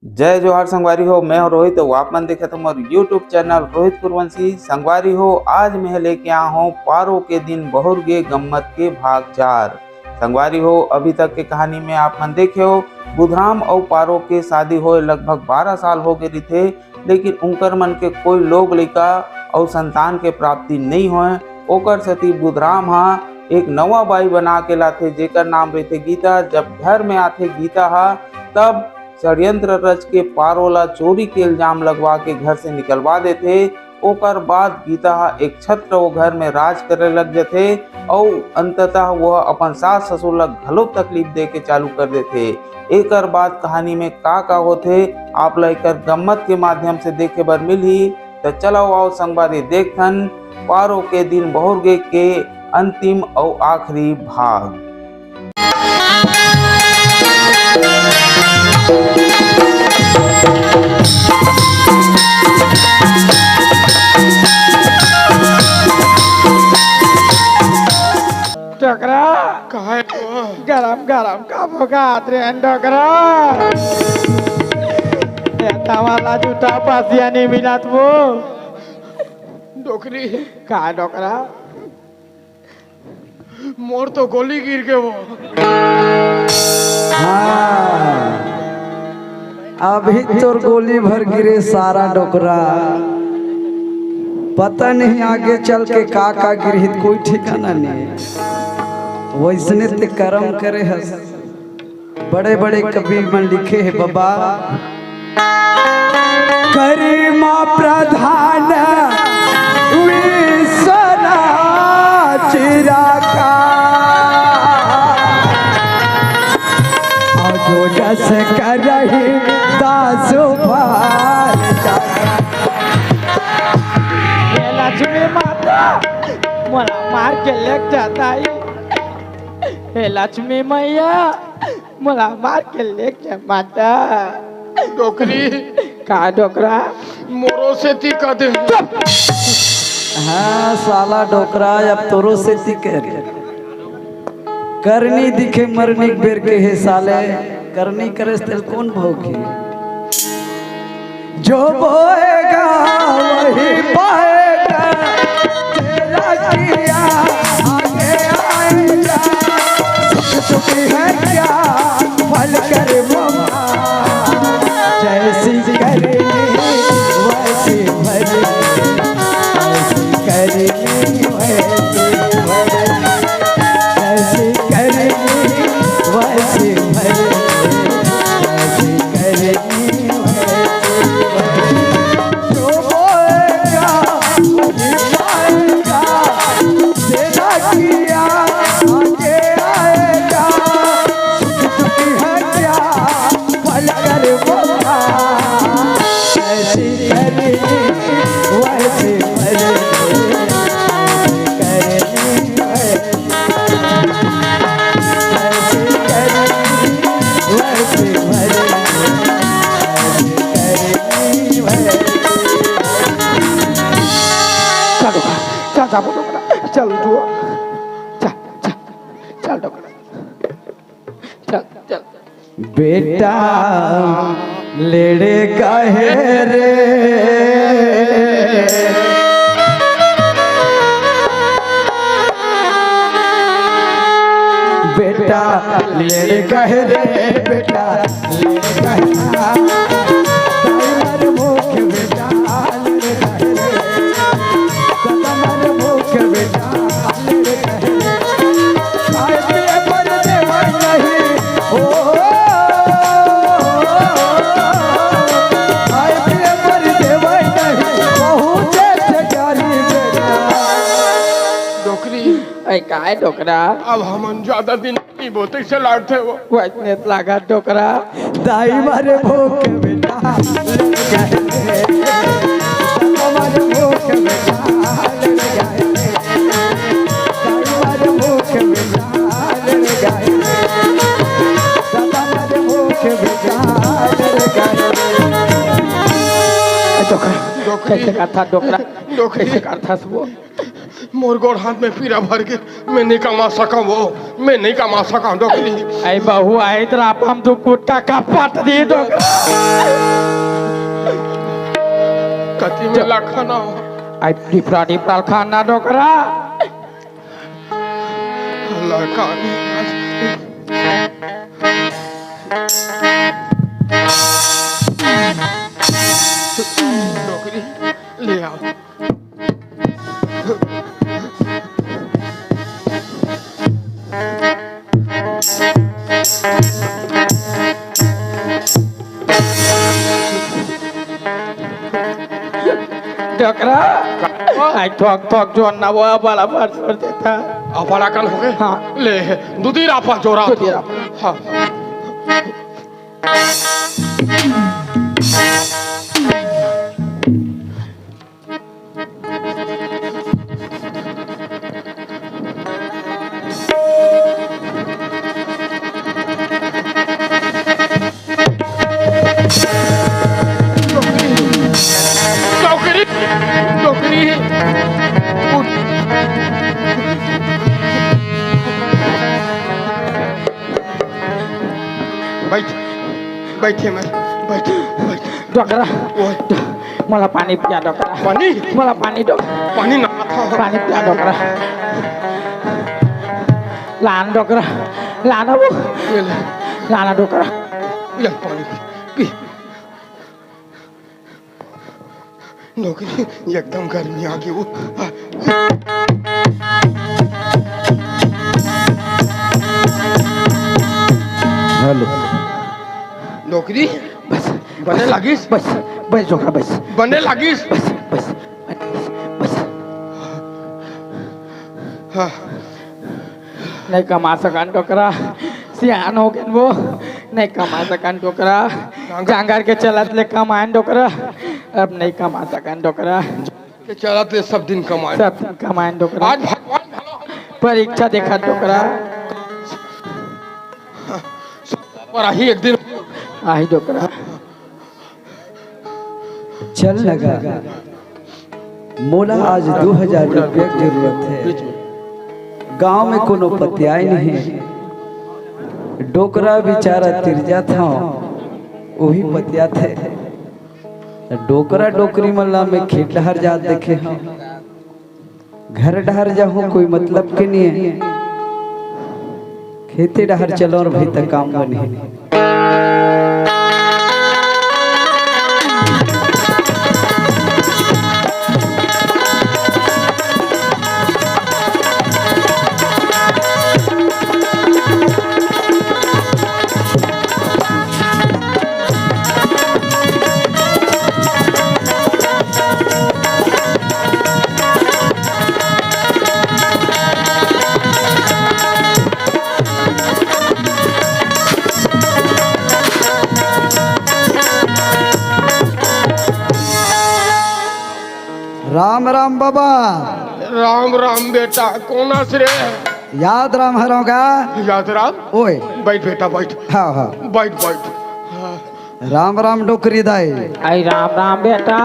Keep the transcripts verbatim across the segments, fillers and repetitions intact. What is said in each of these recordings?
जय जोहार संगवारी हो, मैं हूं रोहित अउ आप मन देखत हो मोर YouTube चैनल रोहित कुरवंशी। संगवारी हो, आज मैं लेके आया हूं पारो के दिन बहुर गे गम्मत के भाग चार। संगवारी हो, अभी तक के कहानी में आप मन देखे हो, बुधराम अउ पारो के शादी होए लगभग बारह साल हो गए रहिथे, लेकिन उनकर मन के कोई लोग लइका अउ संतान के प्राप्ति नइ होए। ओकर सेती बुधराम ह एक नवा बाई बना के लाथे, जेकर नाम रहिथे गीता। जब घर में आथे गीता ह, तब षड्यंत्र रच के पारो ला चोरी के इल्जाम लगवा के घर से निकलवा देथे। ओकर बाद गीता ह एक छत्र वो घर में राज करे लग जथे अउ अंततः वो अपन सास ससुर ला घलो तकलीफ दे के चालू कर देथे। एकर बाद कहानी में का का होथे, आप ला एकर गम्मत के माध्यम से देखे बर मिलही। त चलो आओ संगवारी, देखथन पारो के दिन बहुर गे के अंतिम अउ आखिरी भाग। डोकरा, काहे वो? गरम गरम का भोगात रे डोकरा। ए तवा ला जूता पसिया नहीं मिलत वो। डोकरी। का डोकरा? मोर तो गोली गिर गे वो। हाँ, अभी तोर गोली भर गिरे सारा डोकरा। पता नहीं आगे चल के का का गिरही, कोई ठिकाना नहीं। वैसने ते करम करे हस। बड़े बड़े कवि मन लिखे हे बबा। करिमा प्रधान विश्वनाथ चिराका, जो जस करही दास भार जाका। हे लक्ष्मी माता, मोला मार के लेग जाता ही। हे लक्ष्मी मैया, मोला मार के लेग जा माता। डोकरी। का डोकरा? मोरो सेती कर दे। हाँ साला डोकरा, अब तोरो सेती कर। करनी दिखे मरनी बेर के हे साले, करनी करेस तेल कौन भौंकी? जो बोएगा वही पाएगा, तेरा किया आगे आएगा। सुख दुख है क्या फल कर्म, जैसी करनी वैसी भरनी, जैसी करनी वैसी भरनी, जैसी करनी वैसी भरनी, जैसी करनी वैसी भरनी। जो बोएगा वही पाएगा, तेरा किया आगे आएगा। सुख दुख है क्या फल कर्म का, ऐसी करनी वैसी भरनी, ऐसी करनी वैसी, ऐसी करनी वैसी भरनी, ऐसी करनी वैसी। चल डोकरा, चल, चल, बोलो डोकरा, चल उठो, चल, चल, चल डोकरा। चल, चल। बेटा लेड़े गहे रे, बेटा लेड़े गहे रे, बेटा लेड़े गहे। दाई मर मुख बेटा लेड़े गहे रे, दादा मर मुख बेटा लेड़े गहे रे। डोकरी। ऐ काय डोकरा? अब हमन ज्यादा दिन नहीं बोते से लागथे वो। वैसने लागत डोकरा। दाई मारे भूख बेटा, ले गए। दादा मारे भूख बेटा, ले गए। दाई मारे भूख बेटा, ले गए। दादा मारे भूख बेटा, ले गए। ए, डोकरा, डोकरी। कैसे करथा डोकरा? डोकरी। कैसे करथा वो? मोर गोड़ हाथ में पीरा भर के मैं नहीं कमा सका वो, मैं नहीं कमा सका डोकरी। ऐ बहू आई तो आप हम दो कुटका का पट दी डोकरा। अति में लखना हो। आई डिपरा डिपरा खाना डोकरा। लखना। डोकरी ले आओ। डोकरा, आई थोक थोक जोर ना वो बड़ा बार जोर देता। अपना कन हो गए? हाँ। ले, दूधी रापा जोरा। दूधी रापा। हाँ। डोकरी, डोकरी, उठ। बैठ, बैठे मैं, बैठ, बैठ। डोकरा, ओए। मोला पानी पिया डोकरा। पानी? मोला पानी दो। पानी ना था। पानी पिया डोकरा। लान डोकरा, लान वो। ये ले। लाना डोकरा। ये पानी पी। डोकरी, एकदम गर्मी आ गई वो। हेलो। डोकरी, बस, बने बस, लागिस? बस, बस डोकरा, बस। बने लागिस? बस, बस, बस। हाँ। नहीं कमा सकन डोकरा, सियान हो गेन वो, नहीं कमा सकन डोकरा। जांगर के चलत ले कमाएन डोकरा, अब नहीं कमा सकन डोकरा। के चलत ले सब दिन कमाएन। सब दिन कमाएन डोकरा। आज भगवान भला परीक्षा देखा डोकरा। पर आही एक दिन। आही डोकरा। चल लगा, मोला आज दू हजार रुपया के जरूरत हे। गांव में कोनो पतियाए नहीं हे। डोकरा बेचारा तिरजात हंव, ओही पतियात हे। डोकरा डोकरी मन ला मैं खेत डहर जात देखे हंव। घर डहर जाहूं, कोई मतलब के नहीं हे। खेते डहर चलो और भाई तक काम बने। राम राम बाबा। राम राम बेटा, कोन अस रे? याद राम हरव गा। याद राम? ओए। बैठ बेटा, बैठ। हाँ, हाँ। बैठ, बैठ। हाँ। राम राम डोकरी दाई। आई राम राम बेटा,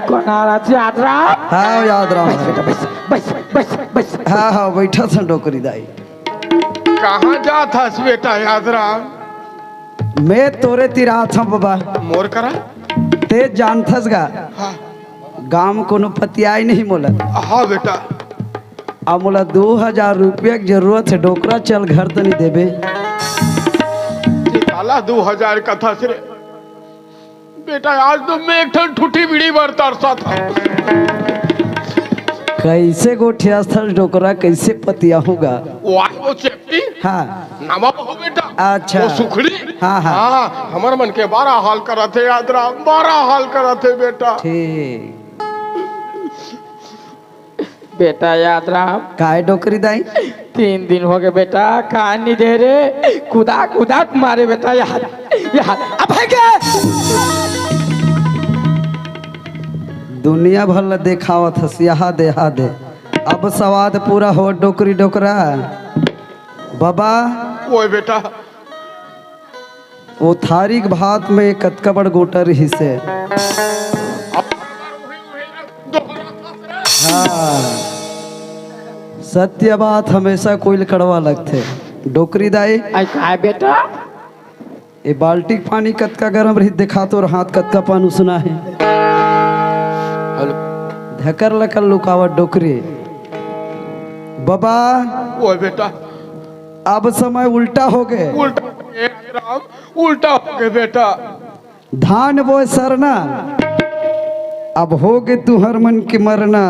कोन अस याद राम? हाँ, याद राम। बस बेटा, बस, बस, बस, बस। हाँ, हाँ, बैठा सन डोकरी दाई। कहाँ जात हस बेटा याद राम? मैं तोरे तीर आत हंव बाबा। मोर करा? ते जानथस गा। हाँ। गांव कोनो पतियाए नहीं मोला। हाँ बेटा। अब मोला दो हजार रुपया के जरूरत हे डोकरा, चल घर तनी देबे। काला दो हजार कथस रे? बेटा, आज तो मैं एक ठन ठूठी बीड़ी बर तरसत हंव। कइसे गोठियाथस डोकरा, कइसे पतियाहूं गा? वो आय वो चेपटी? हाँ। नवा बहू बेटा। अच्छा। वो सुखड़ी? हाँ, हाँ। हाँ, हमर मन के बड़ा हाल करत हे याद राम, बड़ा हाल करत हे बेटा। ठीक। बेटा याद राम। काय डोकरी दाई? तीन दिन हो गए बेटा, खान नहीं दे रे, कुदा कुदा मारे बेटा याद, याद। अब है क्या? दुनिया भर ला देखावत हस, यहाँ दे, यहाँ दे। अब सवाद पूरा हो डोकरी डोकरा। बाबा। ओए बेटा। वो थारी के भात में कतका बड़ गोटा रहिस हे। हाँ, सत्य बात हमेशा कोई ल कड़वा लगथे। डोकरी दाई। आई काय बेटा? ये बाल्टी के पानी कतका गरम रही, देखा तोर हाथ कतका पान उसना हे। धकर लकर लुकावत डोकरी। बबा, ओए बेटा। अब समय उल्टा हो गए। उल्टा हो गए राम, उल्टा हो गए बेटा। धान बोए सरना, अब हो गए तुहर मन के मरना।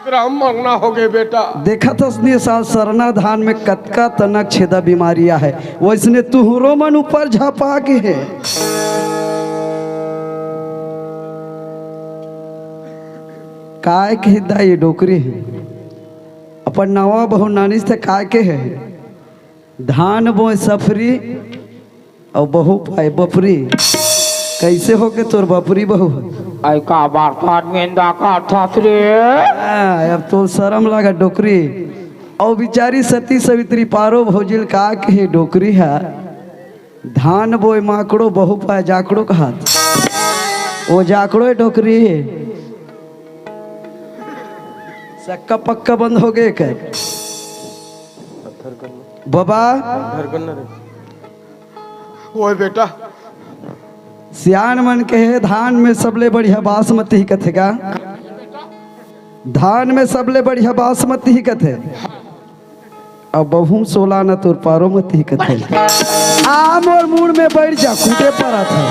राम, मरना हो गए बेटा। देखत हस ने साल सरना धान में कतका तनक छेदा बीमारी आहे, वैसने तुहरो मन ऊपर झपा के हे। काय के दा ये डोकरी हे? अपन नवा बहू नानिस त काय के हे? धान बोए सफरी अउ बहू पाए बपरी। कैसे हो के तोर बपरी बहू? आई का बार पान मेंदा का थस रे? हाँ, अब तो शरम लागा डोकरी। अउ बिचारी सती सवित्री पारो भौजिल का के हे डोकरी हा? धान बोए माकड़ो, बहू पाए जाकड़ो कहात। वो जाकड़ो हे डोकरी। सक्का पक्का बंद हो गए कर। बबा। ओए बेटा। सियान मन के हे, धान में सबले बढ़िया बासमती ही कथे का? धान में सबले बढ़िया बासमती ही कथे। अब बहू सोला न तोर पारो मती कथे। आ मोर मुड़ में बैठ जा, कूदे परत हे।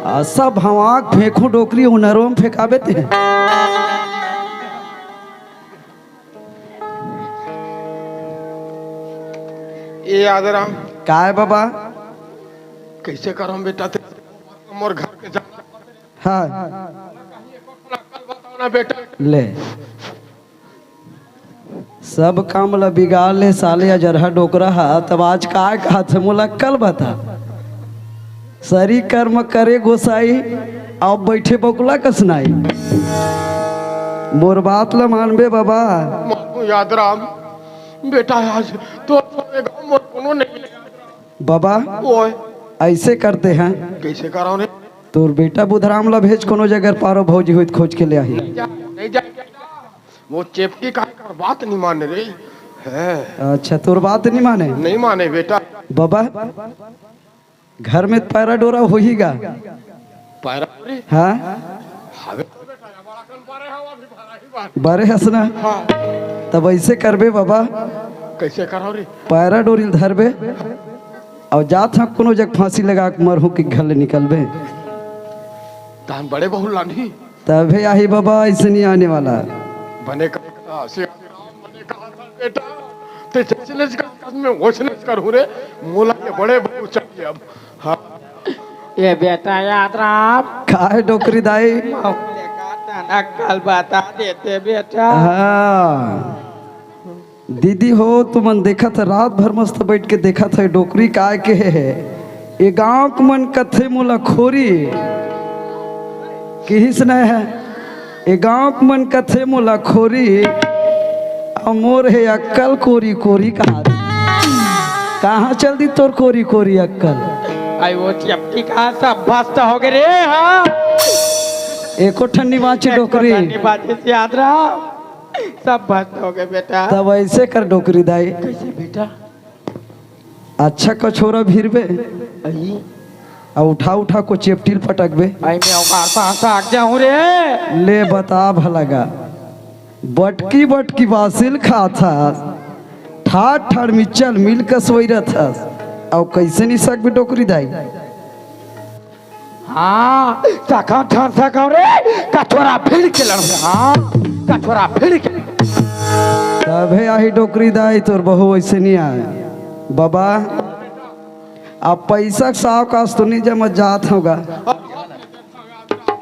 आ सब हवाक फेंकू डोकरी, उनरो में फेंकाबे ते। ए आदराम। काय बबा? कैसे करम बेटा ते? मोर घर के जाना। हाँ। ना बेटा। ले। सब काम ला बिगाड़ ले साले अजरहा डोकरा हा, तब आज काय कहत हे मोला कल बता। सरी कर्म करे गोसाई, अब बैठे बकुला कस नाई। मोर बात ला मानबे बबा। मानू यादराम, बेटा आज तो तोरे गाँव में कोनो नहीं। बबा, ओए। ऐसे करते हैं। कैसे कराओ रे? तोर बेटा बुधराम ला भेज, कोनो जगह पारो भौजी होइत खोज के ले आही। नहीं जा, नहीं जा। वो चेपटी का कर बात नहीं माने रे। है। अच्छा, तोर बात नहीं माने? नहीं माने बेटा। बाबा, घर में पैरा डोरा होही गा? पैरा डोरी? हाँ। हवे। बरे हस ना? हाँ। तब ऐसे करबे बाबा। कैसे कराओ रे? पैरा डोरी ल धरबे। अउ जात हँव कोनो जग फांसी लगा के मरहूँ कि घर ले निकलबे। तहन बड़े बहू लानही। तभे आही बाबा, ऐसे नहीं आने वाला। बने का, से राम बने कहा था बेटा, ते जैसने का कसम में वैसने कर हो रे, मोला के बड़े बहू चाहिए अब। हाँ। ये बेटा याद राम। काय डोकरी दाई? मौके का तनक कल बता देते बेटा। हाँ। दीदी हो, तुमन देखत ह, रात भर मस्त बैठ के देखत ह, डोकरी काय के हे, हे। ए गाँव के मन कथे मोला खोरी, किहिस न हे। ए गाँव के मन कथे मोला खोरी, अउ मोर हे अक्कल कोरी कोरी कहात। कहाँ चल दी तोर कोरी कोरी अक्कल? आई वो चपटी का सब भस्त हो गए रे, हाँ। एको ठन नी बाँचे एको डोकरी। ठन नी बाँचे याद रहा। सब भस्त हो गए बेटा। तब ऐसे कर डोकरी दाई। कैसे बेटा? अच्छा कछोरा भिरबे। अई। आ उठा उठा को चेपटिल पटकबे। आई मैं औकार पास आग जाऊं रे। ले बता भला गा। बटकी बटकी बासिल खाथस। ठाड़ ठाड़ मिचल मिल कसवई रथस। अउ कैसे नी सकबे डोकरी दाई? हाँ, सकौं ठन सकौं रे, कछोरा भिड़ के लड़बे, हाँ, कछोरा भिड़ के। तभे आही डोकरी दाई, तोर बहू ऐसे नहीं आए। बाबा, अब पैसा के सावकाश तो नहीं जमा जात होगा।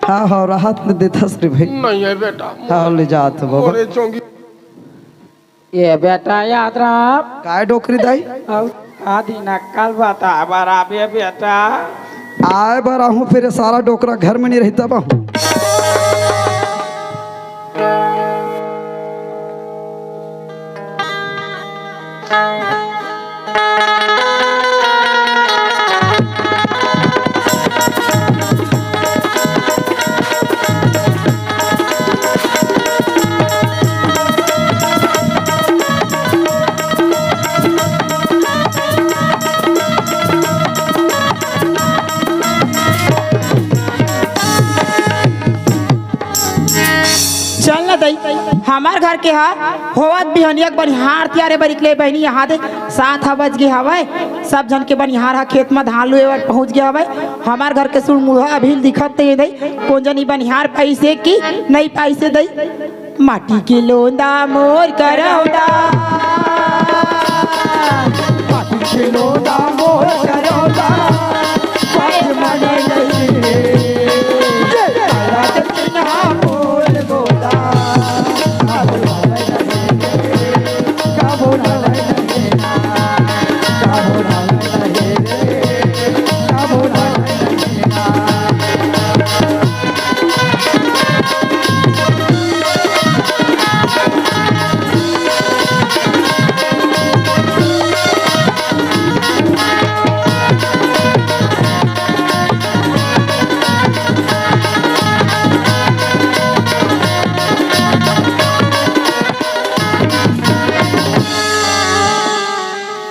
हाँ, हाँ, राहत ले देथस रे भाई। नहीं है बेटा। हाँ, ले जात हो बाबा। मोरे चोंगी। ए बेटा याद राम। काय डोकरी दाई? अउ का दिन अक्कल बता बर आबे बेटा? आए बर आहूँ, फिर सारा डोकरा घर में नहीं रही तब आहूँ। तई, हमर घर के हा होवत बिहनिया के बनिहार तियारे बर निकले बहिनी, यहाँ दे सात हा बज गे हवय। सब झन के बनिहार हा खेत म धान लुए बर पहुँच गे हवय। हमर घर के सुड़मुड़हा अभी दिखत हे दई, कोन जनी बनिहार पाइसे कि नइ पाइसे दई। माटी के लोंदा मोर करौंदा, माटी के लोंदा मोर करौंदा, बात मन नहीं रे, ये तारा के चिन्हा मोर गोदा।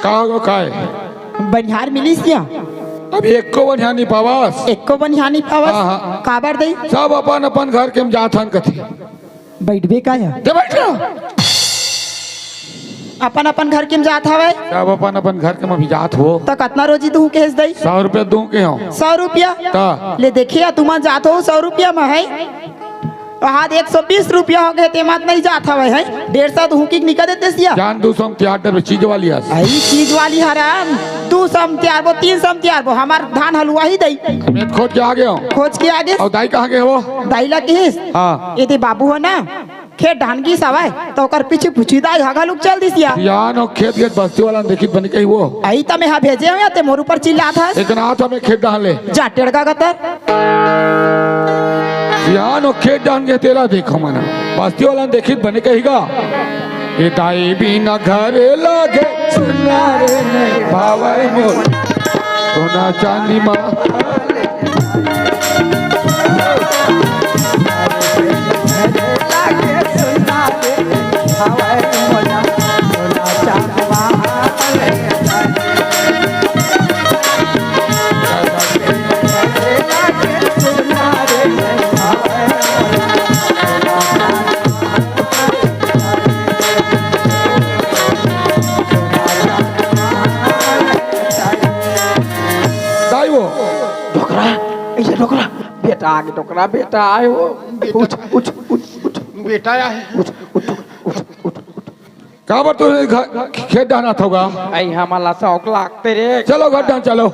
का हो काय? बनिहार मिलिस या? अभी एको बनिहार नहीं पावस। एको बनिहार नहीं पावस? हाँ, हाँ। काबर दई? सब अपन अपन घर के म जात हन कथे। बैठबे का या? ते बैठ ना। अपन अपन घर के म जात हवय। सब अपन अपन घर के म अभी जात हो। त कतना रोजी दूँ केहेस दई? सौ रुपया दूँ केहेंव। सौ रुपया? त। ले देखे या, तुमन जात हो सौ रुपया म है। वहाँ एक सौ बीस रुपया हो गे, ते मत नहीं जात हवय है। डेढ़ सौ दूँ कि निकल देते सिया। जान दू सौ म तियार डरबे चीज वाली हस। आई चीज वाली हरन, दू सौ म तियारबो, तीन सौ म तियारबो, हमर धान हलुआ ही दई। मैं खोज के आ गेंव। खोज के आ गेस? अउ दाई कहाँ गे हो? दाई ला किहिस? हाँ। ये दे बाबू हो ना, खेत डाहन गिस हवय, त ओकर पीछे पूछी दाई हा घलुक चल दिस या। सियान हो, खेत गेस बस्ती वाला देखिस बने कही वो। आई त मैं हा भेजे हवं या, ते मोर ऊपर चिल्लात हस। इतना हाथ हमें खेत डाहन ले। जा टेड़गा गतर। सियान हो, खेत डाहन गे तेला देखो मना। बस्ती वाला देखिस बने कही गा। ए दाई बिना घर लागे सुन्ना रे नहीं भावय मोर। सोना चांदी मा दाई वो। डोकरा, ये डोकरा, बेटा आगे डोकरा, बेटा आए हो। बेटा। उठ, उठ, उठ, उठ। बेटा आए। उठ, उठ, उठ, उठ, उठ। काबर तो घ-, खेत डाहन आत होगा? आई हमला शौक लागते रे। चलो घर डाहन चलो।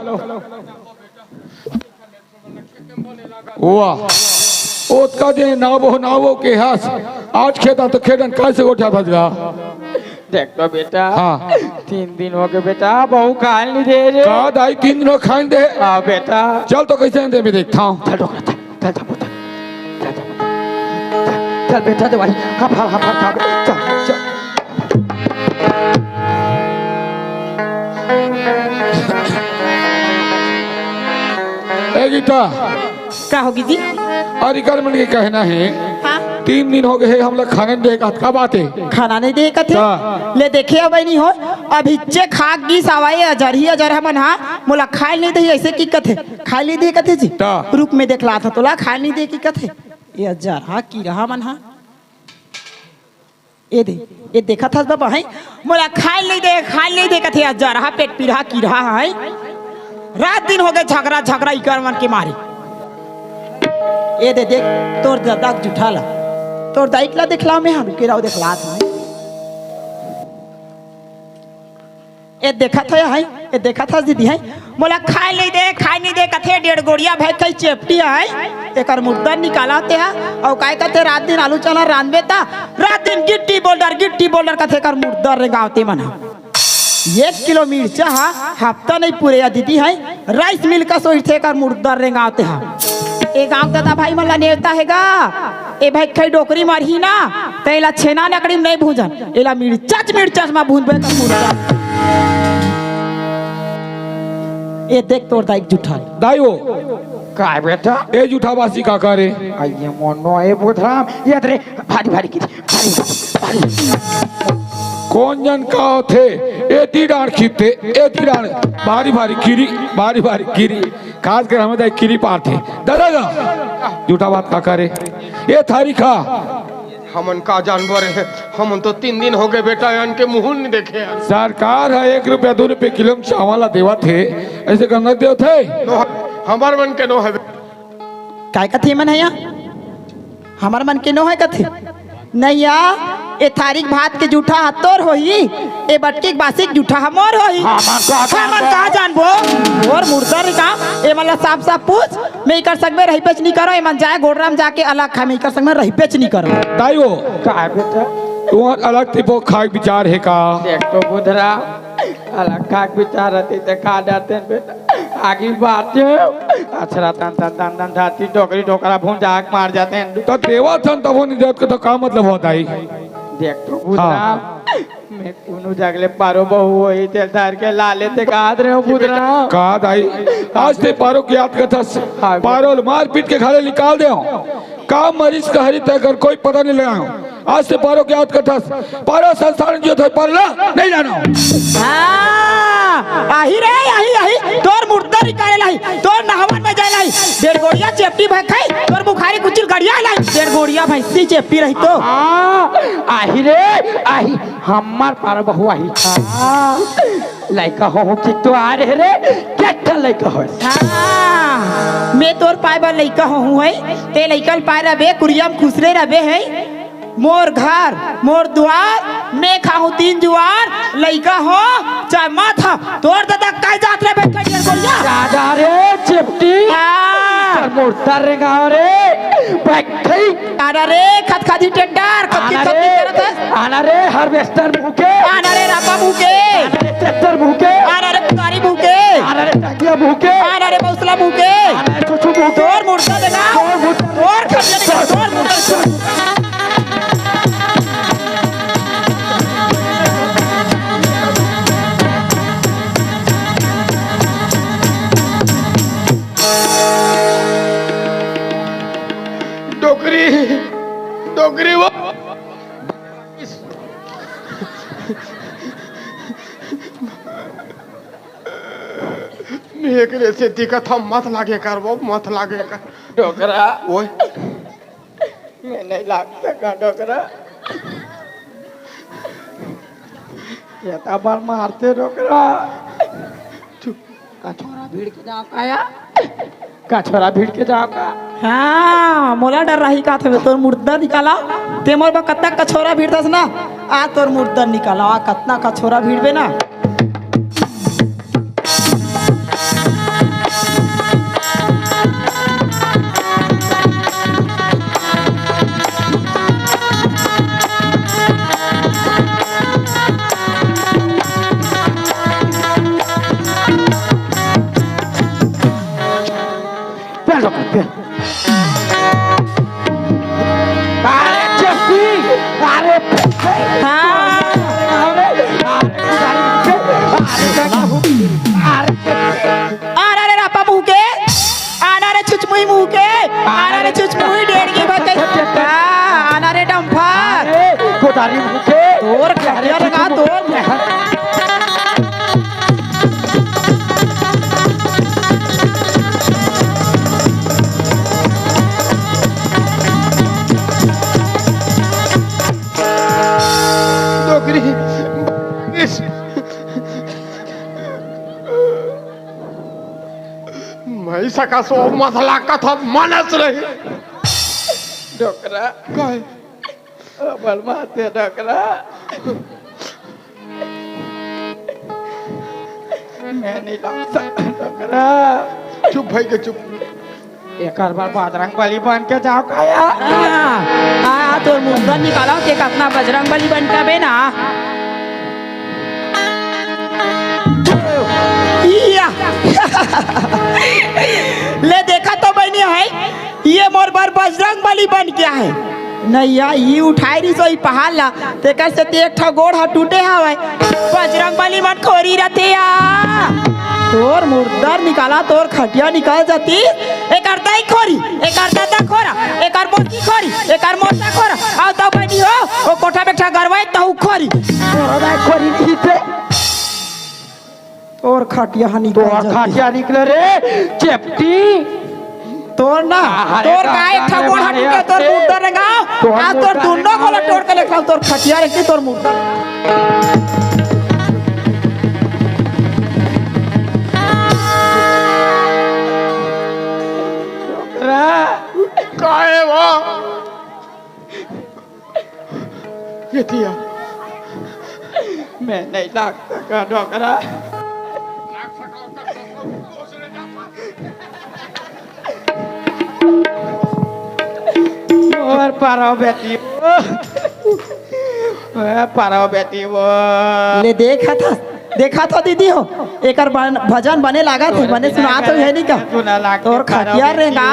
वाह, ओतका दिन नावो नावो के हस, आज खेत आ तो खेत डाहन कैसे गोठियात हस गा? देख तो बेटा, हाँ। तीन दिन हो गे बेटा, बहू खाय नहीं दे रे। का दाई तीन दिन हो खाय नहीं दे? हाँ बेटा। चल तो कैसे नहीं दे, मैं देखता हूँ। चल डोकरा, चल, चल, चल, चल, चल, चल, चल बेटा देवारी, हाँ, हाँ, हाँ, हाँ, हाँ, चल, चल। ए गीता। का होगे जी? अरे कर मन के कहना है, हाँ। तीन दिन हो गे हे, हमला खाना नहीं दे, का बात है? खाना नहीं दे कथे? हाँ। ले देखे अब नहीं हो, अभी चे खा गिस हवय, अजरही अजरहा मन हा, मोला खाय नहीं दे, ऐसे कि कथे, खाय नहीं दे कथे जी। हाँ। रुक मैं देखलात हंव तोला, खाय नहीं दे कि कथे, ये अजरहा किरहा मन हा। ए दे, ए देखत हस बाबा, हैं? मोला खाय नहीं दे, खाय नहीं दे कथे, अजरहा पेट पिरहा किरहा, हैं? रात दिन हो गे झगरा, झगरा इकर मन के मारे। ए दे देख, तोर ददा के जूठा ला, तोर दाई के ला देखलाव मैं, हम के ला देखलात हंव। ए देखत हे, हैं? ए देखत हस दीदी, हैं? मोला खाय नहीं दे, खाय नहीं दे कथे, डेढ़ गोड़िया भैंस कही चेपटी हे, हैं? एकर मुर्दा निकालत हे, अउ काय कथे, रात दिन आलू चना रांधबे त, रात दिन गिट्टी बोल्डर, गिट्टी बोल्डर कथे, एकर मुर्दा रेंगावत हे मन हा। एक किलो मिर्चा हा, हफ्ता नहीं पूरे या दीदी, हैं? राइस मिल कस होथे एकर मुर्दा रेंगावत हे। ए गांव ददा भाई मन ला नेवता हे गा, ए भाई खाई डोकरी मरही ना, त एला छेना नकड़ी म नहीं भूंजन, एला मिर्चच मिर्चच म भूंजबे त मुर्दा। ए देख तोर दाई के जूठा। दाई वो। काय बेटा? ए जूठा बासी का करे? अइये मोनो ए बोधराम, ये रे भारी भारी किरी, भारी भारी। कोन जन का होथे? एती डांड़ खींचथे, एती डांड़ भारी भारी किरी, भारी भारी किरी। खास कर हमें दाई किरी पारथे। ददा गा, जूठा बात का करे? ए थारी खा। हमन का जानबो रे, हमन तो तीन दिन हो गए बेटा, एमन के मुंह नहीं देखे यार। सरकार ह एक रुपया, दू रुपया किलो म चावल ला देवत हे, अइसे करना देवत हे। नो, हमर मन के नो हवे। काय कथे एमन ह या? हमर मन के नो हे कथे। नहीं या, ए थारी के भात के जूठा ह तोर होही, ए बटकी के बासी के जूठा ह मोर होही। हमन का हमन जानबो? का जानबो? मोर मुर्दा रे का? एमन ला साफ साफ पूछ। मैं इकर संग में रहिबेच नहीं करो, एमन जाए गोड़रा म जाके अलग खाए, मैं इकर संग में रहिबेच नहीं करो। दाई वो, काय बेटा? तुहर अलग तिपो खाए के विचार हे का? देख तो बुधरा, अलग खाए के विचार रहती त खा जाते हैं बेटा। आगी बात है, अछरा तन तन तन तन जाती, डोकरी डोकरा भून जाके मार जाते हैं। तो देवा थन तबो नहीं देवत के तो का मतलब होता है? देख तो बुधरा, हाँ। मैं कोनो जगले पारो बहू होही, तेल धार के लाले ते गाद रहे हो पुतरा। का दाई, आज ते पारो के याद कथस। हाँ। पारो ल मार पीट के घरे निकाल दे हो। का मरीज का हरी तय कर कोई पता नहीं लगायो। आज ते पारो के याद कथस। पारो संसार जो थे पर ला, नहीं जाना। हाँ, आही रे, आही, आही, तोर मुर्दा निकाले लाही, तोर नहवन में जाए लाही, डेढ़ गोड़िया चेपटी भय खाई, तोर बुखारी कुचिल गड़िया लाही, डेढ़ गोड़िया भैंसी चेपटी रही तो। हाँ, आही रे, आही। हमार पारो बहू आही। हाँ। लइका हो, हो कि तो आ रहे रे, केठा लइका हो। हाँ, मैं तोर पाए बर लइका हो हूँ है, ते लइका ल पाए रबे, कुरिया म खुसरे रबे है। मोर घर, मोर दुआर, मैं खाहूँ तीन जुआर, लइका हो, चाहे मत हो, तोर ददा काय जात रे बैठ के गोलिया। दादा रे, चिपटी। हाँ। तोर मुर्दा रेंगाव रे, बैठ। आना रे खतखती टेक्टर, कतकी आना कतकी रे, करत हस? आना रे हार्वेस्टर मुँह के। आना रे रापा मुँह के। आना रे ट्रैक्टर मुँह के। आना रे कुदारी मुँह के। आना रे टंगिया मुँह के। आना रे बौसला मुँह के। आना रे चुचू मुँह के। तोर मुर्दा देना। तोर मुर्दा। तोर खटिया देना। तोर मुर्दा। डोकरी, डोकरी वो। मैं एकरे से दिक्कत हम मत लागे कर वो, मत लागे कर। डोकरा। ओए। मैं नहीं लाग सका डोकरा। ये तो बार मारते डोकरा। चुप। कछोरा भीड़ के जाओ काया? कछोरा भीड़ के जाओ का? हाँ, मोला डर रही का थे, तोर मुर्दा निकाला। ते मोर बा कतना कछोरा भीड़ दस ना। आ तोर मुर्दा निकाला, आ कतना कछोरा भीड़ बे ना। चल, चल, चल। अरे, जस्सी, अरे, हाँ। अरे, अरे, अरे, अरे, अरे, रापा मुँह के, आना रे छुचमुई मुँह के, आना रे छुचमुई डेढ़ के बते। हाँ, आना रे डम्फर। अरे, कोदारी मुँह के। तोर खटिया लगा, तोर। डोकरी, इस मैं सका सो मसला कथा मनस रही। डोकरा। काय? अबल माते डोकरा। मैं नहीं लाग सकता डोकरा। चुप भाई के चुप। एकर बर बजरंग बली बन के जाओ काया। हाँ, हाँ, तोर मुंडन निकालो के कतना बजरंग बली बन के बे ना। इया। ले देखा तो बनी है, ये मोर बर बजरंग बली बन के है। नहीं या, ई उठाए रही सोई पहाड़ ला, तेकर से ते एक ठो गोड़ ह टूटे हवय। बजरंग बली मन खोरी रथे या। तोर मुर्दर निकाला, तोर खटिया निकल जाती। एकर दाई खोरी, एकर दादा खोरा, एकर मोती खोरी, एकर मोसा खोरा। आओ तो बनी हो, ओ कोठा बेठा गरवाए तहु खोरी। तोर दाई खोरी नहीं थे। तोर खटिया ह निकल तोर जाती। खटिया निकले रे, चेपटी। तोर ना, अरे तोर का एक ठा गोड़ हटू के तोर मुर्दा रेंगाव। तोर आज तोर मुर्दा दुनो गोला तोड़ के लेखा तोर खटिया रेंगी तोर मुर्दा। काहे वो? ये दिया। मैं नहीं लाग सका डोकरा। मोर पारो बेटी वो। ए, पारो बेटी वो। ले देखा था, देखा था दीदी हो, एकर बन-, भजन बने लागत हे, बने सुनात हे नहीं का? सुना लाग तोर खटिया रेंगा,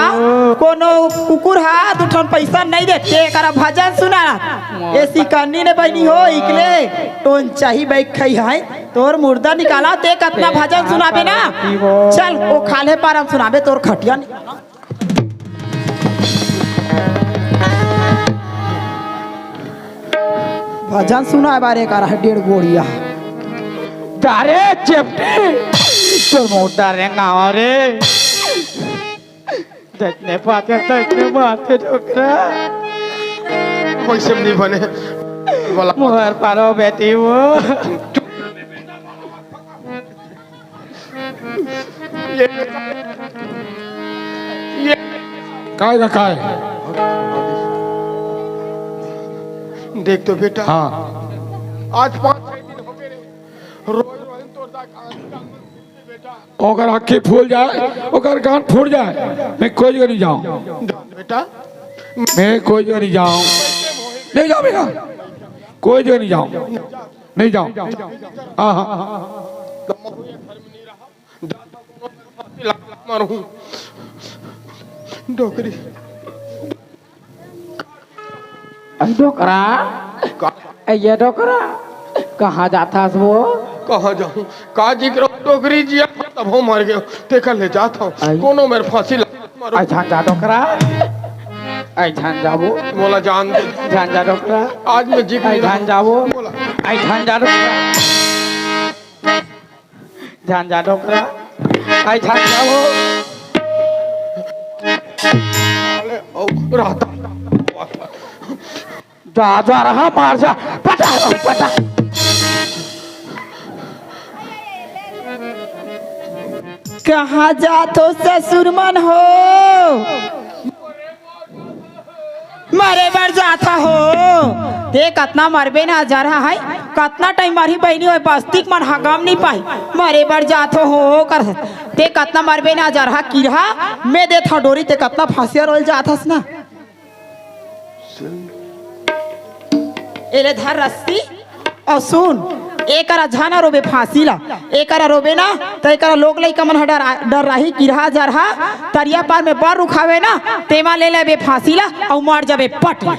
कोनो कुकुर हा दू ठन पैसा नहीं देते, एकरा भजन सुना। ए सिकन्नी ने बहिनी हो, इकले टोन चाही बैक खई है, तोर मुर्दा निकाला, ते कतना भजन सुनाबे ना? चल, ओ खाल्हे पारम सुनाबे, तोर खटिया निकाला। भजन सुनाए बारे का रहा डेढ़ गोड़िया। तारे चेपटी, तोर मुर्दा रेंगावा रे। देखने पाते, देखने पाते डोकरा। कोई से नहीं बने। बोला। मोर पारो बेटी वो। ये, ये काय का काय? देख तो बेटा। हाँ। आज पाँच छह दिन हो गए रे। रोज रोज तोर दा काम, काम बेटा। ओकर आँखी फूल जाए, ओकर कान फूट जाए, मैं कोई जगह नहीं जाऊँ। बेटा। मैं कोई जगह नहीं जाऊँ। नहीं जाऊँ बेटा। कोई जगह नहीं जाऊँ। नहीं जाऊँ। हाँ, हाँ। मारू। डोकरी। ए डोकरा। का? ए ये डोकरा, कहाँ जाथस वो? कहाँ जाहूँ? का जी करो डोकरी जी, तब हो मर गयो। तेकर ले जात हूँ। आई। कोनो मेर फांसी ला मारू। आई झन जा डोकरा। आई झन जाबो। मोला जान दे। झन जा डोकरा। आज मैं जी आई झन जाबो। मोला। आई झन जा डोकरा। झन जा डोकरा। आई झन जाबो। अरे, ओ, राधा। जा, जा रहा, मार जा। पटा, पटा। कहाँ जात हो ससुर मन हो? मरे बर जाथा हो। ते कतना मरबे ना जरहा है, कतना टाइम मरही बहिनी होय, बस्तिक मन हगम नहीं पाई। मरे बर जाथो हो कर, ते कतना मरबे ना जरहा किरहा, मैं देत हव डोरी, ते कतना फांसिया रोल जाथस ना। एले धर रस्सी। अउ सुन, एकरा झन रोबे फांसी ला, एकरा रोबे ना, त एकरा लोग लइका मन ह डरा-, डर्राही, किरहा जरहा, तरिया पार में बर रुखावे ना, तेमा ले लेबे फांसी ला, अउ मर जाबे पट ले।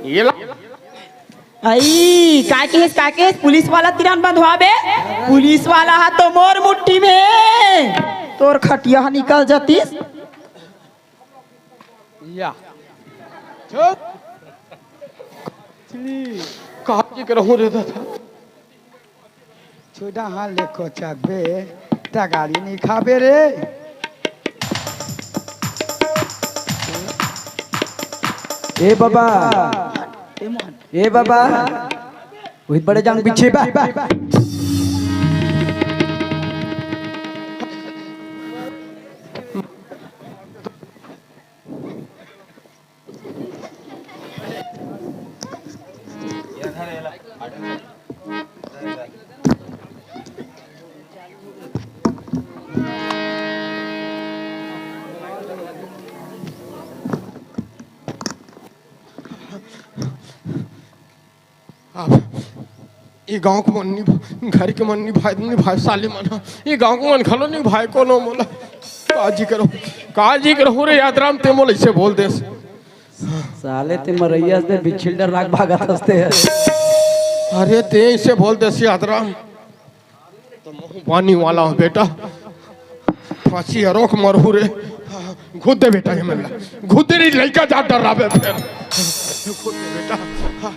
ये ला। आई, का केहेस, का केहेस? पुलिस वाला तिरान बंधवाबे? पुलिस वाला हा तो मोर मुट्ठी में। तोर खटिया हा निकल जातिस। या। चुप। कहा की करहूँ रे दादा? छुड़ा हाल ले कोचकबे, टगारी नहीं खाबे रे। ए बाबा, ए बाबा, वही बड़े जान पीछे बा। अब ये गांव के मन नहीं, घर के मन नहीं भाई, नहीं भाई साले मन ह। ये गांव के मन घलो नहीं भाई कोनो मोला। काजी करो, काजी करो रे यादराम, ते मोला इसे बोल देस। साले ते मरैया से बिछिल डर राख भागत हंसते हैं। अरे ते इसे बोल देस यादराम। तो महू बानी वाला हूँ बेटा। फांसी अरोख मरहू रे। घुद दे बेटा ये मल्ला। घुद दे रे लइका जा डरावे फिर। खुद दे बेटा। हाँ।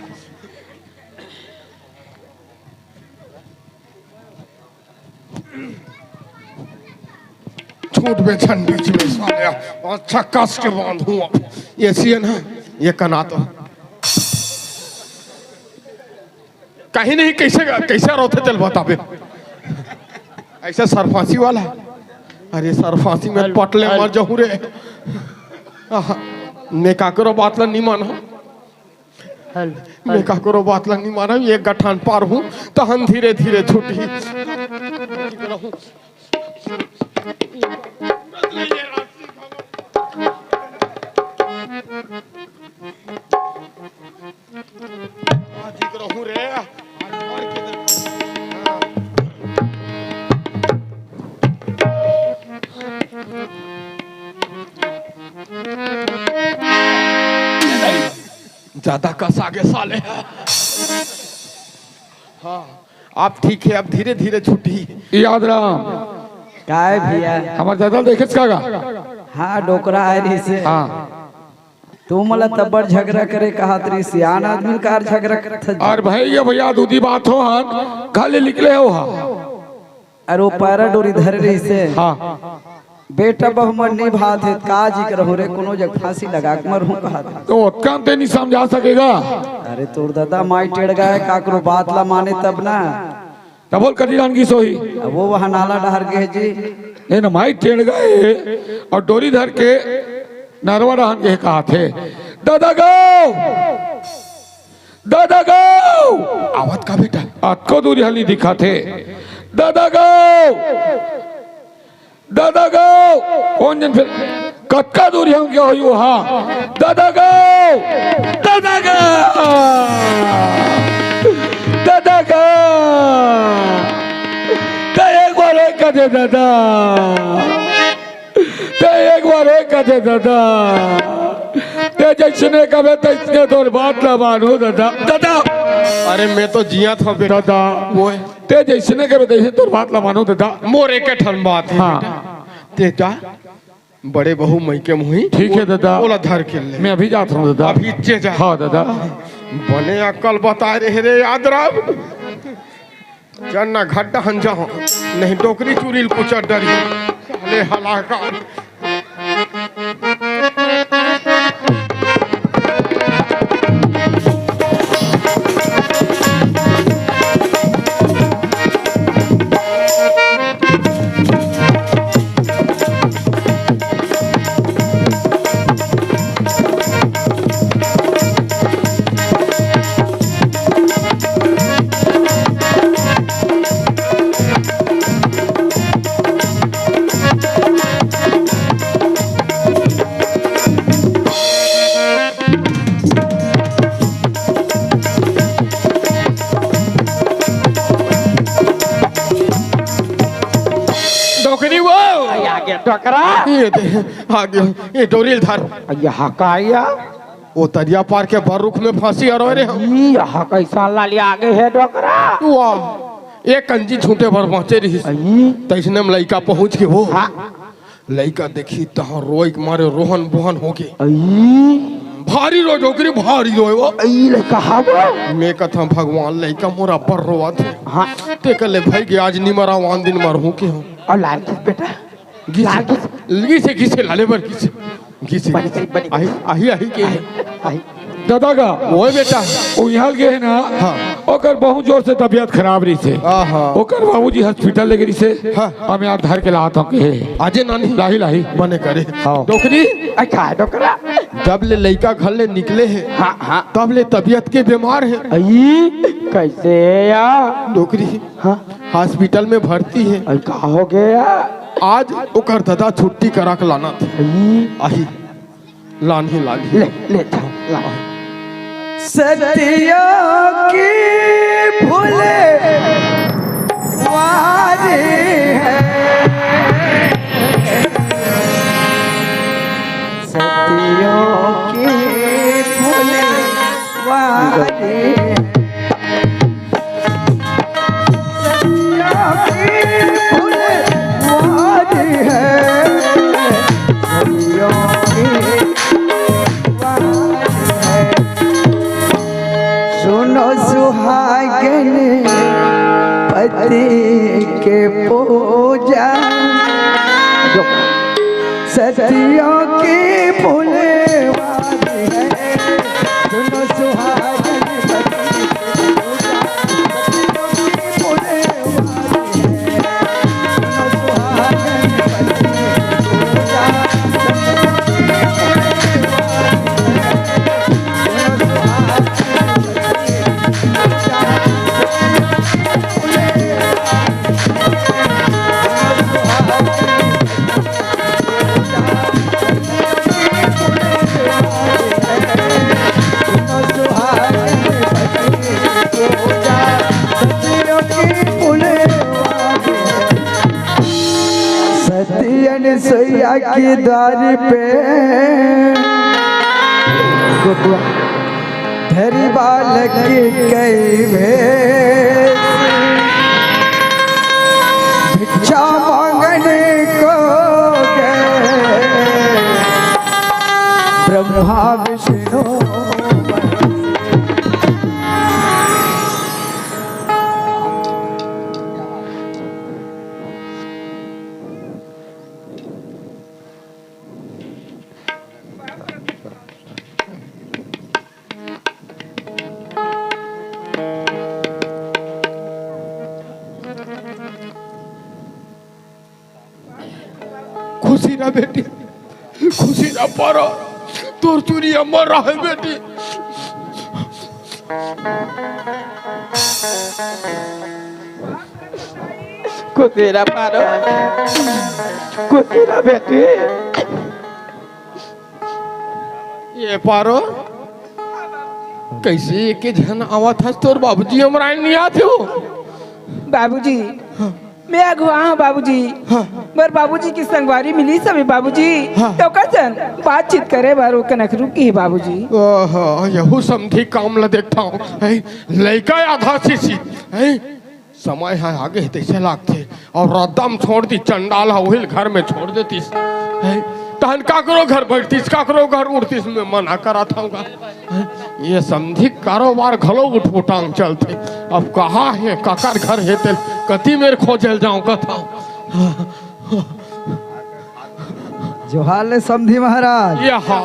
छूट बे छन बीच में साले, अच्छा कस के बांधूं अब। ये सी है ना, ये कना तो कहीं नहीं, कैसे, कैसे रोथे तेल बताबे। ऐसे सरफांसी वाला, अरे सरफांसी में पटले मर जहूं रे। आहा, मैं काकरो बात ला नहीं माना। मैं काकरो बात ला नहीं माना, एक गठान पार हूँ, तहन धीरे धीरे छूटी। ज्यादा कस आगे साले। हाँ, आप ठीक है, अब धीरे धीरे छुट्टी। याद राम, काय भैया? हमार दादा देखे का गा? हाँ, डोकरा आय रहिसे। हाँ। तू मोला तब्बड़ झगड़ा करे कहत रहिसे, आन आदमी कार झगड़ा करत हस। और भाई, ये भैया दूधी बात हो हन, घर ले निकले हो हा। अरे वो पैरा डोरी धरे रहिसे। हाँ। बेटा बहू मन निभात हे, का जी करहूं रे, कोनो जग फांसी लगा के मरहूं कहत हे। तो ओतका ते नहीं समझा सकेगा। अरे तोर दादा माई टेड़गा हे, काकरो बात ला माने तब ना। तब बोल कति डाहन गिस होही। अब वो वहाँ नाला डहर गे जी। नहीं ना, माई टेड़गा हे और डोरी धर के नरवा डाहन गे कहाथे। दादा गो, दादा गो, आवत का बेटा? अतको दूरी हली दिखाथे। दादा गो, दादा गो, कोन जन फिर कतका दूरी हम क्या होई वहाँ? दादा गो, दादा गो, दादा गो, त एक बार एक कर दे दादा। ते एक बार एक कथे दादा, ते जैसने कबे तैसने तोर बात ला मानू दादा। दादा, अरे मैं तो जिया था बेटा। दादा, ओए। ते जैसने कबे तैसने तोर बात ला मानू दादा। मोर एक ठन बात हे हाँ। बेटा। ते जा, बड़े बहू मइके मुही। ठीक है दादा। ओला धर के ले। मैं अभी जात हूँ दादा। अभी चे जा। हाँ दादा। बने अकल बताए रहे रे याद राम। चन्ना घड्डा हन जाओ, नहीं डोकरी चुरील कुचर डरी। साले हलाकान। डोकरी वो। आ गया डोकरा। ये दे, आ गया। ये डोरील धर। यहाँ का आया? वो तरिया पार के बर रुख में फांसी अरोय रहे हम। ई, यहाँ कैसा लाली आगे है डोकरा? वाह, एक कंजी छूटे भर बाँचे रहिस। अई। तैसने में लइका पहुँच के वो। हाँ। लइका देखी तहाँ रोए के मारे रोहन बोहन हो गे। अई। भारी रोए डोकरी, भारी रोए वो। अई, लइका हा वो? मैं कथा भगवान लइका मोर अब्बड़ रोवत हे। हाँ। ते कहले भाई के आज नी मरा, आन दिन मरहूँ के हम। और लाल किस बेटा? घिसे, घिसे, घिसे, लाले बर घिसे, घिसे। बनी, बनी, बनी। आही, आही, आही के। आही, आही। दादा गा, ओए बेटा। वो यहाँ गे हे ना, हाँ। ओकर बहुत जोर से तबियत खराब रहिसे। आहा। ओकर बाबूजी हॉस्पिटल लेगे रहिसे। हाँ। हम यार धर के लात हूँ के। आजे नानी। लाही, लाही। बने करे। हाँ। डोकरी। अच्छा, डोकरा। जब ले लइका घर ले निकले हे, हाँ, हाँ। तब ले तबियत के बीमार हे। अई, कैसे या? डोकरी। हाँ। हॉस्पिटल में भर्ती हे। अरे, का हो गया? आज ओकर दादा छुट्टी करा के लाना थे। हम्म। आही, लानही, लानही। ले, ले, जा, ला। सतिया की फुलवारी है। सतियों की फुलवारी है। सुहागन पति के पूजा, सतियों की फुलवारी है। सुनो सुहागन पति की पूजा, सतियों की फुलवारी है। सुनो सुहागन पति की पूजा, सतियों की फुलवारी है। सुनो सुहागन सती अनसुईया की द्वारी पे धरी बालक कई भेष, भिक्षा मांगने को गए ब्रह्मा विष्णु महेश। खुशी रह बेटी, खुशी रह पारो, तोर चुरी अमर रहे बेटी। खुशी रह पारो, खुशी रह बेटी। ये पारो, कइसे एके झन आवत हस, तोर बाबूजी अमराइन नइ आत हे वो? बाबूजी, मैं अगुवा हूँ बाबूजी। हाँ। मोर बाबूजी के संगवारी मिलिस हवे बाबूजी। हाँ। त ओकर संग बातचीत करे बर ओ कनक रुके हे बाबूजी। ओहो, यहू समधी काम ल देखथंव। हैं, लइका आधा शिशि, हैं, समय ह आगे हे तइसे लागथे। अउ रद्दा म छोड़ दिस चंडाल ह, उही ल घर में छोड़ देतिस। हैं, तहन काकरो घर बइठतिस, काकरो घर उठतिस, मैं मना करत हंव गा। हैं, ये समधी कारोबार घलो उठपुटांग चलथे। अब कहाँ हे, काकर घर हे, तेला कति मेर खोजे ल जांव कथंव। जोहार ले समधी महाराज। ये हाँ,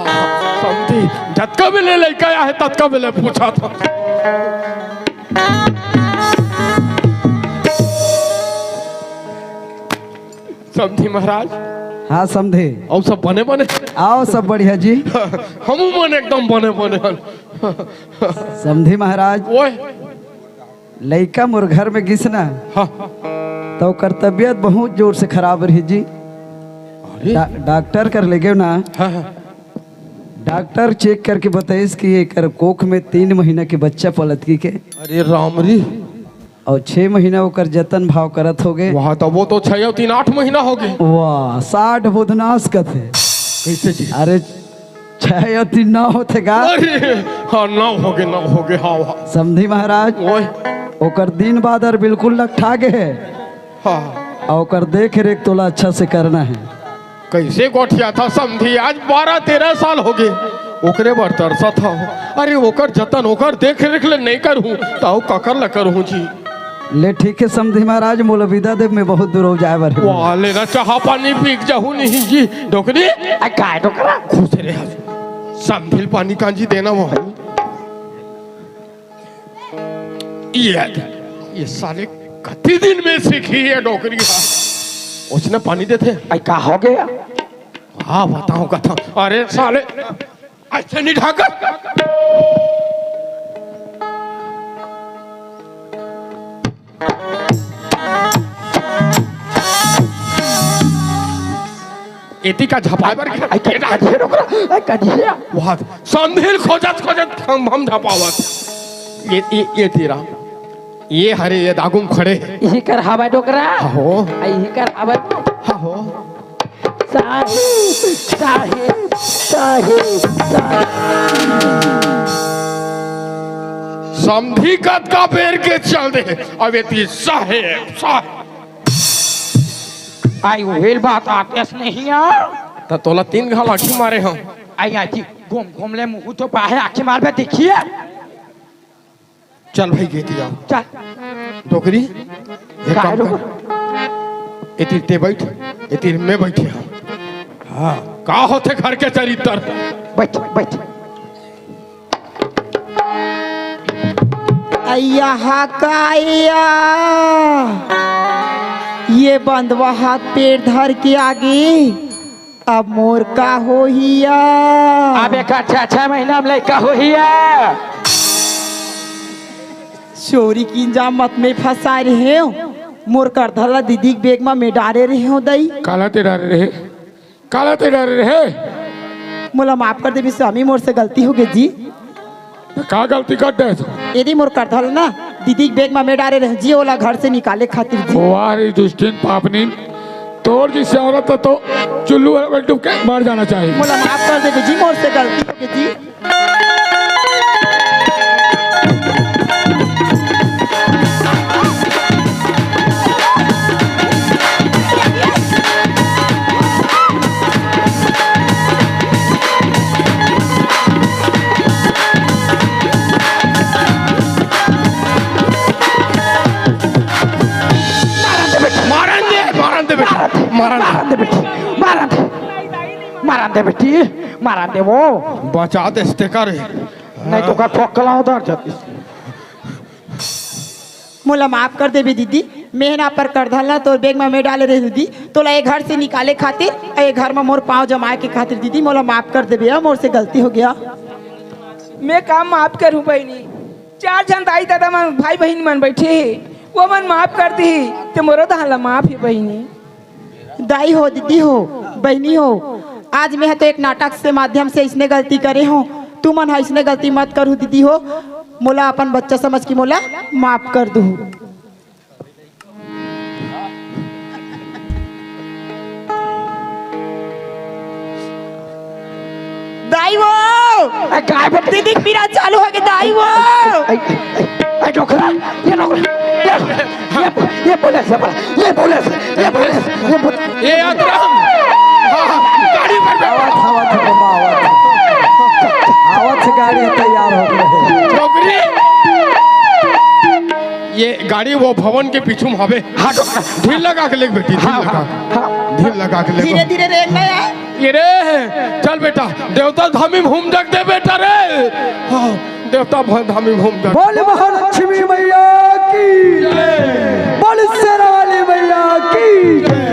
समधी, जतका बेले लइका आए हे, ततका बेले पूछत हंव। समधी महाराज। हाँ समधी। अउ सब बने बने? अउ सब बढ़िया जी। हमू मन एकदम बने बने हन। समधी महाराज। ओए। लइका मोर घर में गिस ना, हाँ। त ओकर तबियत बहुत जोर से खराब रही जी। अरे। डा-, डॉक्टर कर ले गेव ना। हाँ, हाँ। डॉक्टर चेक करके बताइस कि एकर कोख में तीन महीना के बच्चा पलत गिस हे। अरे राम रे। अउ छह महीना ओकर जतन भाव करत होगे। वाह, त वो तो छह अउ तीन आठ महीना होगे। वाह, साठ बोधनास कथे। कइसे जी? अरे, छह अउ तीन नौ होथे का? अरे, हाँ, नौ होगे, नौ होगे, हाँ, हाँ। समधी महाराज, ओए। ओकर दिन बादर बिल्कुल लकठा गे हे। हाँ। अउ ओकर देख रेख तोला अच्छा से करना हे। कइसे गोठियाथस समधी, आज बारह तेरह साल होगे, ओकरे बर तरसत हंव। अरे, ओकर जतन, ओकर देख रेख ल नइ करहूं, त अउ काकर ल करहूं जी? ले ठीक हे समधी महाराज, मोला बिदा देव, मैं बहुत दूर जाए बर हे। वाह, ले ना, चाहा पानी पी के जाहूं नहीं जी। डोकरी। आ, काय डोकरा? खुश रहे। समधी ल पानी कांजी देना वो। ये, ये साले कति दिन में सीखी ये डोकरी हा। ओइसने पानी देथे। आई का होगे? हाँ, बताओ कथा। अरे साले, अइसे नहीं ढाकत। एती का झपाए बर गे? आई, कजिया डोकरा, आई, कजिया। वाह, समधी ल खोजत, खोजत हम, हम झपावत। ये, ये, ये तेरा, ये हरे, ये दागुम खड़े। इही कर हवय डोकरा। आहो। आई, इही कर हवय। आहो। साहेब, साहेब, साहेब, साहेब। समधी कतका बेर के चल दे, अब एती साहेब, साहेब। आई उहेल बात आतेस नहीं यार। त तोला तीन घाव आँखी मारे हंव। आई आँखी घूम घूम ले मुँह तो पाहे आँखी मार बे देखिए। चल भाई, गेती आओ। चल। डोकरी, ये का काम डोकरी? कर। एतिर ते बैठ, एतिर मैं बैठे हूँ। हाँ, का होथे घर के चरित्र? बैठ, बैठ। अय्या हा का अय्या, ये बंदवा हाथ पैर धर के आगे, अब मोर का होही या? अब एक अच्छा, छह महीना में लइका होही या? चोरी के इंजाम मत में फंसाय रहेंव। मोर करधन ला दीदी के bag म में डारे रहेंव दई। काला ते डारे रहे? काला ते डारे रहे? मोला माफ कर देबे स्वामी, मोर से गलती होगे जी। त का गलती कर दे तू? एदे मोर करधन ला ना दीदी के bag म में डारे रहेंव जी, ओला घर से निकाले खातिर जी। वाह रे दुष्टिन पापनिन, तोर जइसे औरत तो चुल्लू में डूब के मर जाना चाहिए। मोला माफ कर देबे जी, मोर से गलती होगे जी। मारन दे, मारन दे बेटी, मारन दे। मारन दे बेटी, मारन दे बेटी, मारन दे वो। बचा देस तेकर। नहीं तो का फोकला उधर जाती। मोला माफ कर देबे दीदी, में ना पर करधन ला तोर bag म में डाले रहे दीदी, तोला ये घर से निकाले खातिर, ये घर म मोर पाँव जमाए के खातिर दीदी, मोला माफ कर देबे, मोर से गलती होगे। में का माफ करूँ बहिनी, चार झन दाई ददा मन, भाई बहिन मन बैठे हे, वो मन माफ कर दिही, ते मोरो दहा ला माफ हे बहिनी। दाई हो, दीदी हो, बहिनी हो, आज में ह तो एक नाटक से माध्यम से इसने गलती करे हों, तुमन ह इसने गलती मत करहू दीदी हो, मोला अपन बच्चा समझ के मोला माफ कर दूहू। दाई वो! ए, काय बे-, दीदी के पीरा चालू होगे दाई वो! ए, ए, ए, ए, डोकरा, ये डोकरा, ये, ये, ये पुलिस, ये पुलिस, ये पुलिस, ये पुलिस, ये पुलिस। ये अकरम! हाँ, हाँ, गाड़ी में बैठ। आवत, आवत, बाबा, आवत। आवत से गाड़ी तैयार हो गए। डोकरी! ये गाड़ी वो भवन के पीछू में हवे। हाँ, डोकरा। ढील लगा के ले बेटी, ढील हाँ, लगा। हाँ, हाँ। ढील लगा के ले। धीरे धीरे रेंग ना यार। ये रे, चल बेटा, देवता धामी में घूम जग दे बेटा रे। हाँ, देवता भ-, धामी में घूम जग। बोल महालक्ष्मी मैया की। जय। बोल शेरा वाली मैया की। जय।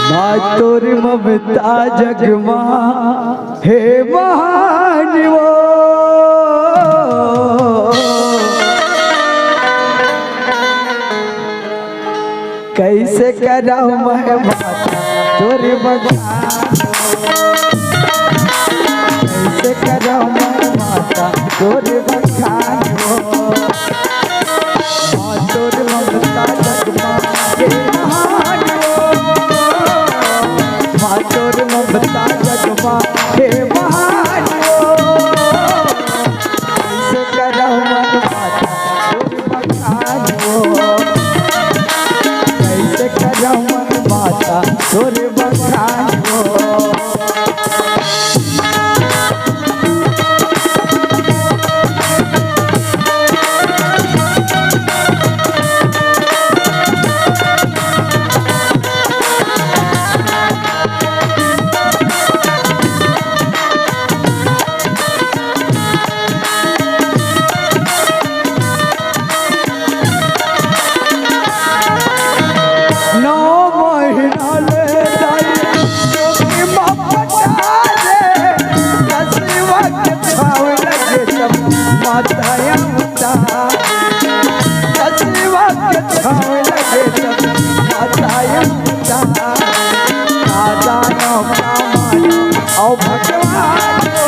माँ तोर ममता जगमा हे महान वो। कैसे करम है माता तोर बखान। कैसे करम है माता तोर बखान हो। माँ तोर ममता जगमा हे महान हो। माँ तोर ममता जगमा हे महान हो। कैसे करम है माता तोर बखान हो। कैसे करम माता तोर बखान हो। नौ महीना ले दाई जोगी माँ पटा रे, दसवा के छाव लगे तब माता अवता। दसवा के छाव लगे तब माता अवता। दादा नौ का मानो औ भगवान हो।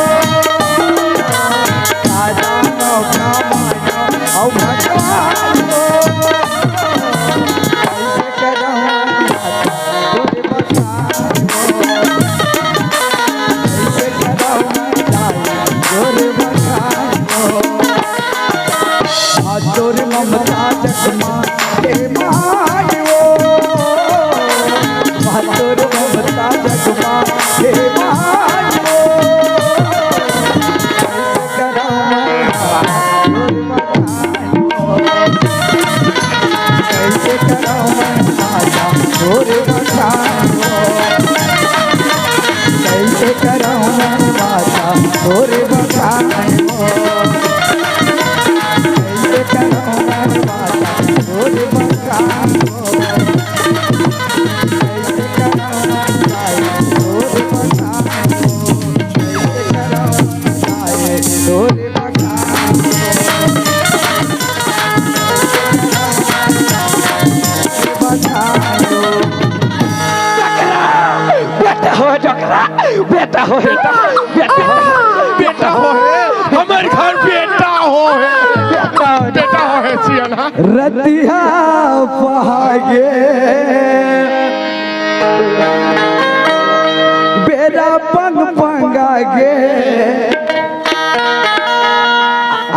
दादा नौ का मानो औ भगवान हो। कैसे करम माता तोर बखान हो। कैसे करम माता तोर बखान हो। माँ तोर तोर ममता जगमा हे माय ओ, तोर ममता जगमा हे माय ओ। कैसे करौं मैं माता तोर बखान ओ, कैसे करौं मैं माता तोर बखान ओ, कैसे करौं मैं माता तोर बखान ओ। बेटा हो डोकरा, बेटा हो, बेटा, बेटा हो, बेटा हो हे, हमर घर बेटा हो हे, बेटा हो, बेटा हो हे सियाना। रतिया पहागे, बेरा पंग पंगागे,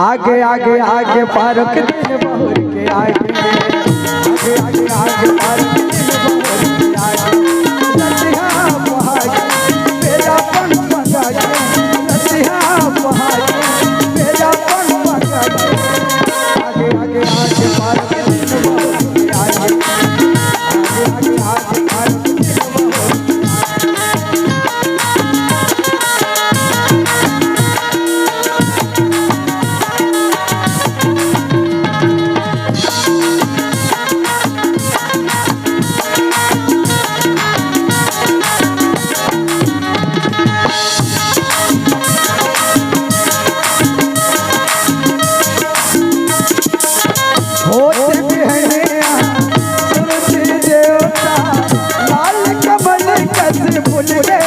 आगे, आगे, आगे, पारक दिन बहुर के आगे। आगे, आगे, आगे, पारक दिन बहुर के आगे। रतिया पहागे, बेरा पंग पंगागे। रतिया पहागे, बेरा पंग पंगागे। आगे, आगे, आगे, पारक दिन बहुर के आगे। आगे, आगे, आगे, पारक दिन बहुर के आगे। होत बिहनिया सूरज देवता लाल कमल कस फूल गे,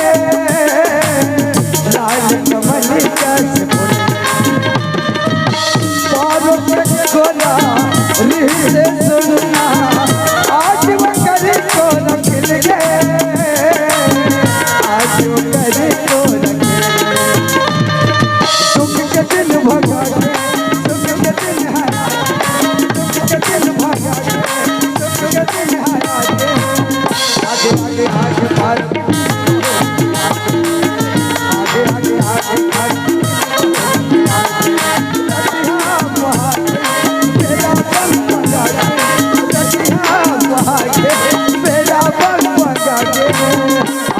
लाल कमल कस फूल गे। पारो पे कोला रिश्ते सुनना, आज वो करी कोला खिल गे, आज वो करी कोला खिल गे। दुख के दिन भगा के, दुख के दिन हरा के, दुख के दिन भगा के, दुख के दिन हरा के। आगे, आगे, आगे, पार। आगे, आगे, आगे, आगे।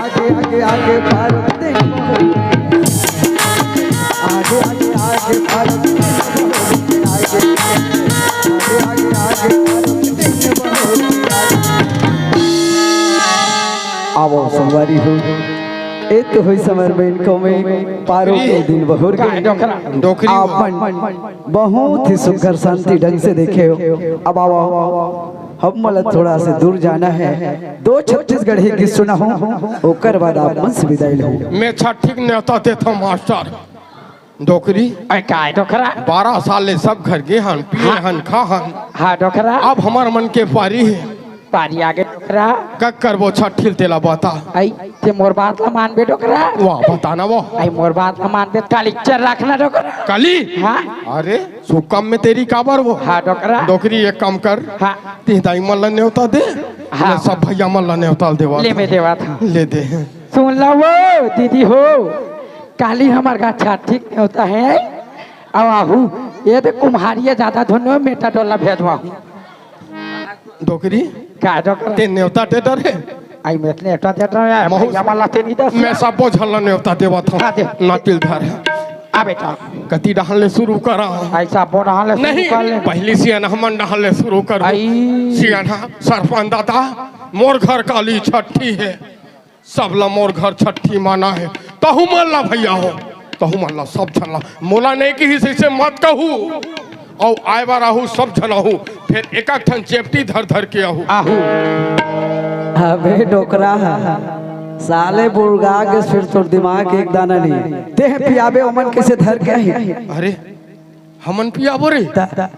आगे, आगे, आगे, भारत देश। आगे, आगे, आगे, भारत देश। आगे, आगे, आगे, भारत देश। आवो संगवारी हो, ए तो होइस हमर बहिन कौमी पारो के दिन बहुर के डोकरी। अपन बहुत ही सुघर शांति ढंग से देखे हो। अब आवो, हमन ला थोड़ा से दूर जाना है। दो छत्तीसगढ़ी गीत सुनाहूं, ओकर बाद आप मन से विदाई लहूं। मैं छट्ठी के नेवता देथंव मास्टर। डोकरी। अरे काय डोकरा? बारह साल ले सब घर गे हन, पिए हाँ। हन, खा हन। हाँ डोकरा। अब हमर मन के पारी हे। पारी आगे डोकरा। का करबो छट्ठी ल तेला बता। आई, ते मोर बात ला मानबे डोकरा। वाह, बता ना वो। आई, मोर बात ला मानबे, काली चर रखना डोकरा। काली? हाँ। अरे, शुभ काम में देरी काबर वो। हाँ डोकरा। डोकरी, एक काम कर। हाँ। ते दाई मन ला नेवता दे। हाँ। मैं सब भैया मन ला नेवता ल देवा ले, था। मैं देवा था। ले दे। सुन ला वो, दीदी हो। काली हमर घर छट्ठी के नेवता हे। अउ आहू, ए दे कुम्हारिया जादा धुन मेटा डोला भेजवाहूं। डोकरी? का डोकरा? ते नेवता दे डरे? आई, मैं नेवता दे डरे, महू-, भैया मन ला ते नहीं दस। मैं सबो झन ला नेवता देवत हंव। हाँ, दे। ना तिल धर। आ बेटा। कती डहन ले शुरू करा? आई, सबो डहन ले शुरू नहीं, कर ले। पहिली सियान हमन डहन ले शुरू कर। आई। सियान सरपंच दादा, मोर घर काली छट्ठी हे। सब ला मोर घर छट्ठी माना हे। तहू मन ला भैया हो, तहू मन ला सब झन ला। मोला नहीं किहिस अइसे मत कहू। अउ आए बर आहू, सब झन आहू। फेर एक एक ठन चेपटी धर धर के आहू। आहू। अबे डोकरा, साले बुड़गा गेस फेर तोर दिमाग एक दाना नहीं। तेह पियाबे ओमन कइसे धर के आही? अरे, हमन पियाबो रे। ता, ता।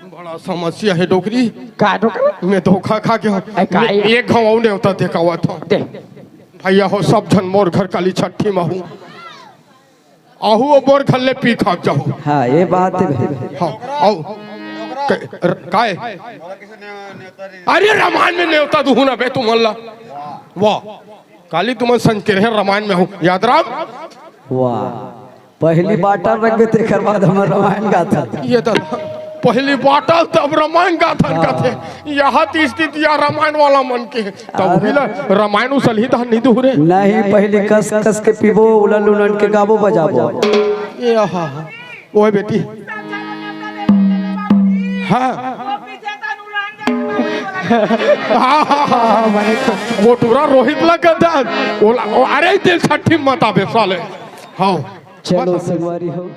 बड़ा समस्या हे डोकरी। का डोकरा? मैं धोखा खा के हंव। ए, का मैं हे? एक घांव अउ नेवता देखावत हंव। दे। भैया हो, सब झन मोर घर काली छट्ठी म आहू। आहू ओ मोर घर ले पी खा जाहू। हाँ, ये बात है भाई। हाँ, आओ। क-, र-, काय? अरे, रामायण में नेवता दुहू ना बे तुमन ला। वाह, काली तुमन संग के रहे रामायण में हो, याद राम? वाह, पहली बाटल रख दे, तेकर बाद हमर रामायण गाथा। ये दादा, पहली बाटल तब रामायण गाथा हाँ। कथे। यहाँ ती स्थिति या रामायण वाला मन के। तब अरे। उही ला रामायण उसलही तहन नहीं दुहरे। नहीं, पहली कस कस के पीबो, उलल उलन के गाबो बजाबो। ये आहा, ओए बेटी। हाँ। हाँ, हाँ, हाँ, हाँ, मैंने वो टूरा रोहित ला कहता है। ओला, ओ, अरे, दिल छठी मत आबे साले। हाँ। चलो, संगवारी हो।